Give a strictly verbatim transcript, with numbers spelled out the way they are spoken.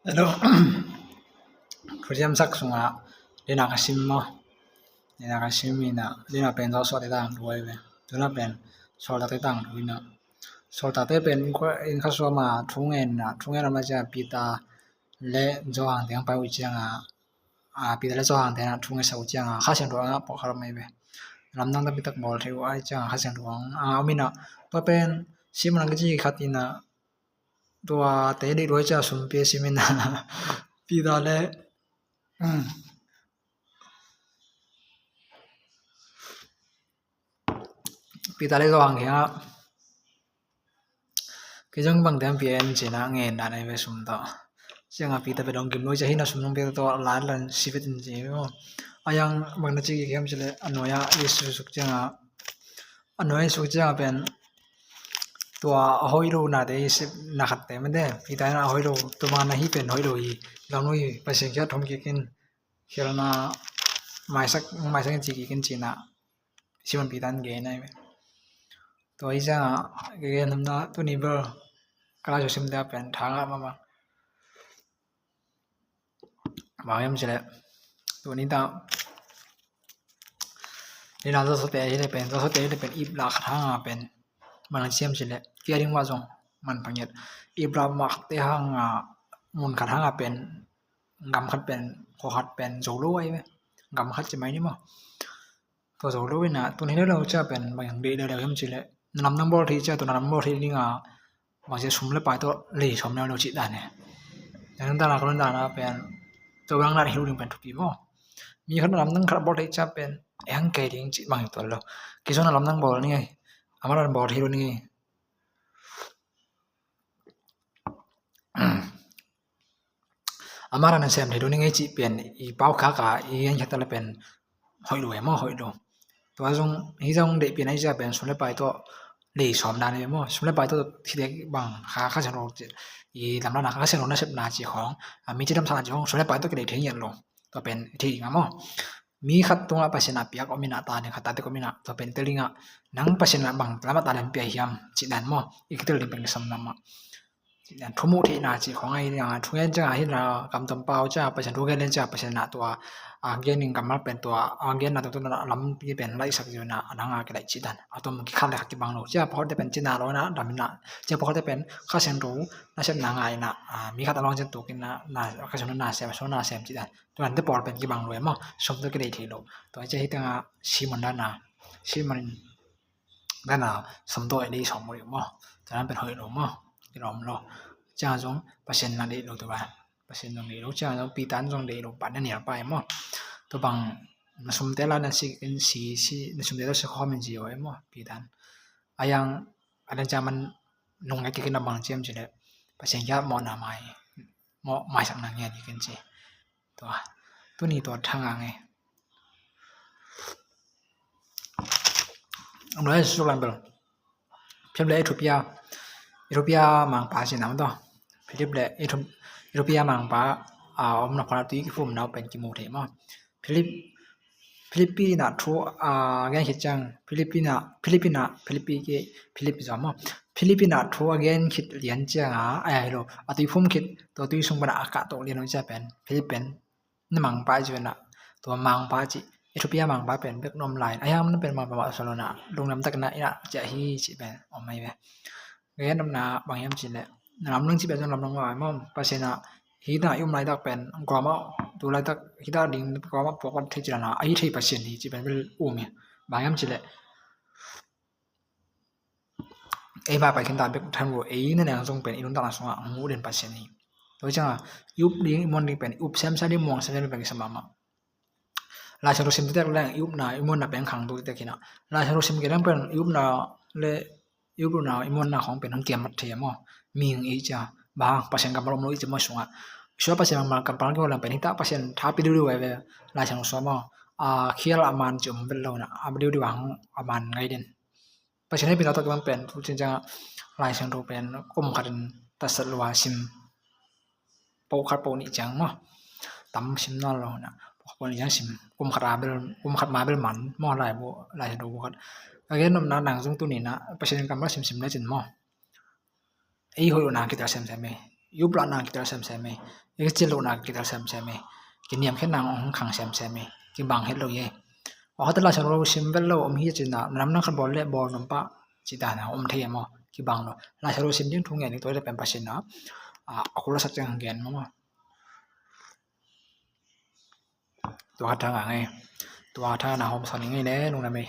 Hello. Thuciamsak sungah dena ka sim maw? Dena ka sim ina, dena pen Joshua te tang thu ahi ve. Tuna pen Saul te tang thu ina. Saul te pen in kha suama thu ngen na, thu ngen na ma cia Peter le Johan te ang pai uh cianga, a, Peter le Johan te na thu ngen sa uh cianga Kha Siangtho anga pawh kha lo mai ve. Lamdang tampi tak bawl thei uh ai cianga Kha Siangtho ang, a, om ina. Tua pen sim nang kici khat ina, tua te dih duai cia sum pia sim ina. Peter le, um, Peter le Johan kiangah kei zong bangte an pia en cina ngen dan ai ve sum tawh. Cianga Peter pe dong kim lo cia hina sum nong pia tawh lan lan si vet in ci maw? Ayang bang na ci kiam cile a nuai a i suk cianga, a nuai suk cianga pen tua a hoih lo nate i sep na khat te mete Peter in a hoih lo, tua bang na hi pen hoih lo hi. Lam lo hi, Pasian kia thum kikin khialna maisak, maisak in ci kikin cina Simon Peter in gen ai ve. Tua i cianga gen hamna tuni bel ka lai su sim te a pen thanga mama. Bang hiam cile tuni ta ni na Joshua te hi le pen, Joshua te hi le pen ip la khat hanga pen man siam cile kia ding wa zong man pangiat. Ip la mak te hanga mun khat hanga pen gam khat pen, kho khat pen zo lo ai ve. Gam khat ci mai ni maw? Tua zo lo ina tun hi lo cia pen bang dei dei hiam cile na lam nang bawl thei cia, tua na lam bawl thei dinga bang cia sum le pai tawh lei sawm neu lo cih dan e. Nang dana ka lon dana pen tua bang na hi lo ding pen thupi maw? Mi khat na lam nang khat bawl thei cia pen e hang kei ding cih bang hi tuan lo. Kei zong na lam nang bawl ni ngai, a ma lam bawl thei lo ni ngai. A ma lam na sem thei lo ni ngai cih pen i pau khak a i gen khata le pen hoih lo e maw, hoih lo. Tua zong hi zong deih pian a i cia pen sum le pai tawh lei sawm dan e maw, sum le pai tawh thidek bang kha, Kha Siangtho i lamdang na, Kha Siangtho nasepna ci khawng, a, mi ci damsakna ci khawng sum le pai tawh kilei thei ngiat lo. Tua pen thei nga maw? Mi khat tungah Pasian a piak om ina, ta ni khat tate om ina, tua pen tel dinga nang Pasian a bang lamah ta len pia hiam cih dan maw? I kitel ding pen kisam lamah. Cih dan thumuh theihna cih khawng ahi dinga thu gen cianga hi la kam tom pau cia Pasian thu gen len cia Pasian a tua a gen in kammal pen tua a genna tua tua lampi pen laihsak zia na a nanga kilaih cih dan. A tom kikhat le khat kibang lo cia pawlkhatte pen cina lo ina dam ina cia pawlkhatte pen Kha Siangtho nasepna ngai ina, a, mi khat a lawng cian tukin na, na Kha Siangtho na sem, so na sem cih dan. Tua nante pawl pen kibang lo e maw? Sum tawh kilei thei lo. Tua cia hi tanga Simon dana, Simon dana sum tawh e lei sawm lo e maw? Tua nan pen hoih lo maw? Kilawm lo. Cia zong Pasian na deih lo tua ba. Pasian zong deih lo, cia zong Peter zong deih lo, pan na nial pa e maw? Tua bang na sumte la na si in si, si, na sumte tawh si khawm in si o e maw? Peter. Ayang a dan cia man nung ngai kikin na bang ciam cile Pasian kia mawhna mai, mawh maisak na ngian kikin ci. Tua tuni tua thang a ngai. Amlo e suk lang bel. Philip le Ethiopia, Ethiopia mangpa si nam to. Philip le Ethiopia, Ethiopia mangpa a om na khona tui kifum na pen kimu thei maw? Philip, Philippi na thu a gen khit ciang, Philippi na, Philippi na, Philippi ki, Philip zom maw? Philippi na thu a gen khit lian cianga ai lo a tui phum khit, tua tui sung pana a kah tawh lian lo cia pen Philip pen na mangpa ci pen a, tua mangpa ci, Ethiopia mangpa pen bek nom lai a hiam na pen mangpa mah solo na lunglam tak na ina cia hi ci pen om mai ve. Ka gen nopna bang hiam cih leh na lamdang cih pen zong lamdang mah maw? Pasian ah hih tengah i um laitak pen kuamah tu laitak hih tengah ding kuamah puak vat thei cih dan a, ahi thei Pasian hi cih pen bel um hi. Bang hiam cih leh ei mah pai khin ta bek than lo, ei na neng zong pen i nuntakna sungah a mu den Pasian hi. Tua ciangah i up ding i muan ding pen i up semsem ding muang semsem ding pen kisam mahmah. Lai Siangtho sim tektek leng i upna i muanna pen khangto tektek hi na. Lai Siangtho sim kei leng pen i upna le i upna i muanna khawng pen hong kiam mat thei a maw? Mihing i cia bang Pasian kammal om lo i cia maw sungah. Sua Pasian kammal kammal kiho leng pen hita Pasian tha pi diudiu ai ve. Lai Siangtho sua maw? A khial a man ci om vet lo na, a diudiu a hong a man ngai den. Pasian hehpihna tawh kiman pen tu cin ciangah Lai Siangtho pen kum khatin tatsat lua sim. Pawh khat pawh nih ciang maw? Tam sim nawn lo na. Pawh khat pawh nih ciang sim. Kum khat a bel, kum khat ma bel man maw, laibu, Lai Siangtho bu khat. Ka gen nopna nang zong tuni na Pasian kammal simsim le cin maw? Ei hoih lo na kitel semsem e. yuplahna kitel semsem hi. I kicin lohna kitel semsem hi. Kiniamkhiatna hong khang semsem hi. Kibang het lo hi. Aw, hata Laisiangtho sim vet lo om hi cih na, nam nang khat bawl leh bawl nuam pah cih dan a om thei hi maw? Kibang lo. Laisiangtho sim ding thu ngen ding, tua hi leh pen Pasian in a, a, a kul a sak ciang gen maw? Tua khat thang a ngei. Tua khat thang a na hawm sa ning ei le, lungdam ei.